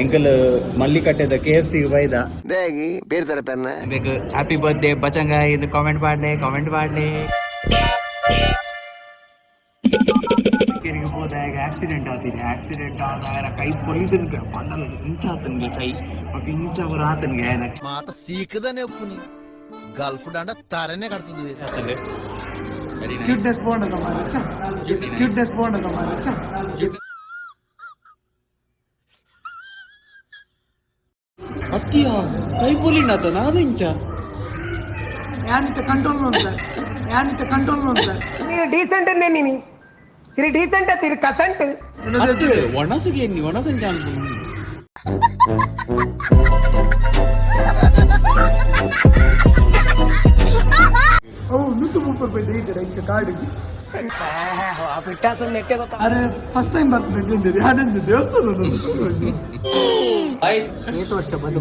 ಎಂಕಲ್ ಮಲ್ಲಿಕಟ್ಟೆದ K F C ಬೈದ. ದೇಗಿ ಬೇರೆ ಪೆನ್ನ. ಬೇಕು ಹ್ಯಾಪಿ ಬರ್ತ್ಡೇ ಬಚಂಗ ಇದು ಕಾಮೆಂಟ್ ಮಾಡ್ಲೆ, ಕಾಮೆಂಟ್ ಮಾಡ್ಲೆ. ಹೋದಾಗ ಆಕ್ಸಿಡೆಂಟ್ ಆತೀನಿ. ಆಕ್ಸಿಡೆಂಟ್ ಆದಾಗ ಕೈ ಪೊಲಿತನ್ಗೆ ಪಂಡಲ ಇಂಚ ಆತನ್ಗೆ ಕೈ ఒక ಇಂಚ ಅವರ ಆತನ್ಗೆ ಮಾತ ಸೀಕದನೆ ಒಪ್ಪುನಿ ಗಲ್ಫ್ ದಾಂಡ ತರನೆ ಕಟ್ತದ್ವಿ. ಕ್ಯೂಟ್ನೆಸ್ ಬೋಂಡದ ಮಾರೆ, ಕ್ಯೂಟ್ನೆಸ್ ಬೋಂಡದ ಮಾರೆ. ಅತ್ತಿಯ ಕೈ ಪೊಲಿಂಡ ಆತನ ಅದು ಇಂಚ. ಯಾನಿತ ಕಂಟ್ರೋಲ್ ಉಂಟು, ಯಾನಿತ ಕಂಟ್ರೋಲ್ ಉಂಟು. ನೀನು ಡೀಸೆಂಟ್ ನೀನಿ ಇರಿ, ಡೀಸೆಂಟ್ ಅತ್ತಿರಿ ಕಸಂಟ್. ಅತ್ತು ಒಣಸುಗೆ ಎನ್ನಿ ಒಣಸಂಚ ಅನ್ಕೊಂಡು. ಅವು 130 ರೂಪಾಯಿ ಇದ್ದಾರೆ ಇಂಚ ಕಾಡಿಗೆ. ಅರೆ, ಫಸ್ಟ್ ಟೈಮ್ ಬರ್ತದೆ ಯಾನಂದು ದೇವಸ್ಥಾನ.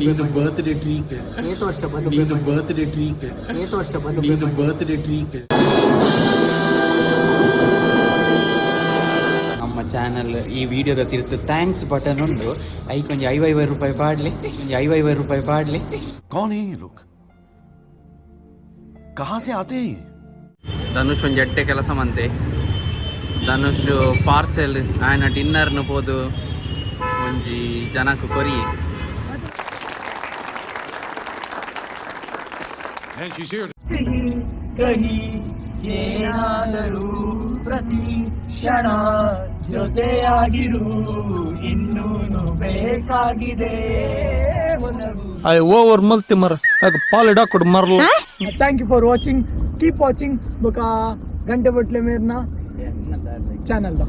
ನೀನು ಬರ್ತ್ಡೇ ಟ್ರೀಟ್, ನೀನು ಬರ್ತ್ಡೇ ಟ್ರೀಟ್, ನೀನು ಬರ್ತ್ಡೇ ಟ್ರೀಟ್. ನಮ್ಮ ಚಾನಲ್ ಈ ವಿಡಿಯೋದ ತಿರ್ತು thanks button ಉಂಡು. ಐಕೊಂಜಿ 50 50 ರೂಪಾಯಿ ಪಾಡ್ಲಿ, ಒಂಜಿ 50 50 ರೂಪಾಯಿ ಪಾಡ್ಲಿ. कौन है ये लोग? कहां से आते हैं ये? ಧನುಷ್ ಒಂಜಿ ಎಡ್ಡೆ ಕೆಲಸ ಮಂತೆ. ಧನುಷ್ ಪಾರ್ಸೆಲ್ ಆಯನ ಡಿನ್ನರ್ನು ಪೋದು ಒಂಜಿ ಜನಕ್ ಕೊರಿ. ಕಹಿ ಏನಾದರೂ ಪ್ರತಿ ಕ್ಷಣ ಜೊತೆಯಾಗಿರು, ಇನ್ನೂನು ಬೇಕಾಗಿದೆ. ಓವರ್ ಮಲ್ತಿ ಮರ ಪಾಲಿಡ ಕೊಡು ಮರಲ. Thank you for watching, keep watching. ಬೊಕ ಗಂಟೆ ಬಟ್ಲೆ ಮೇರ್ನ ಚಾನಲ್ the.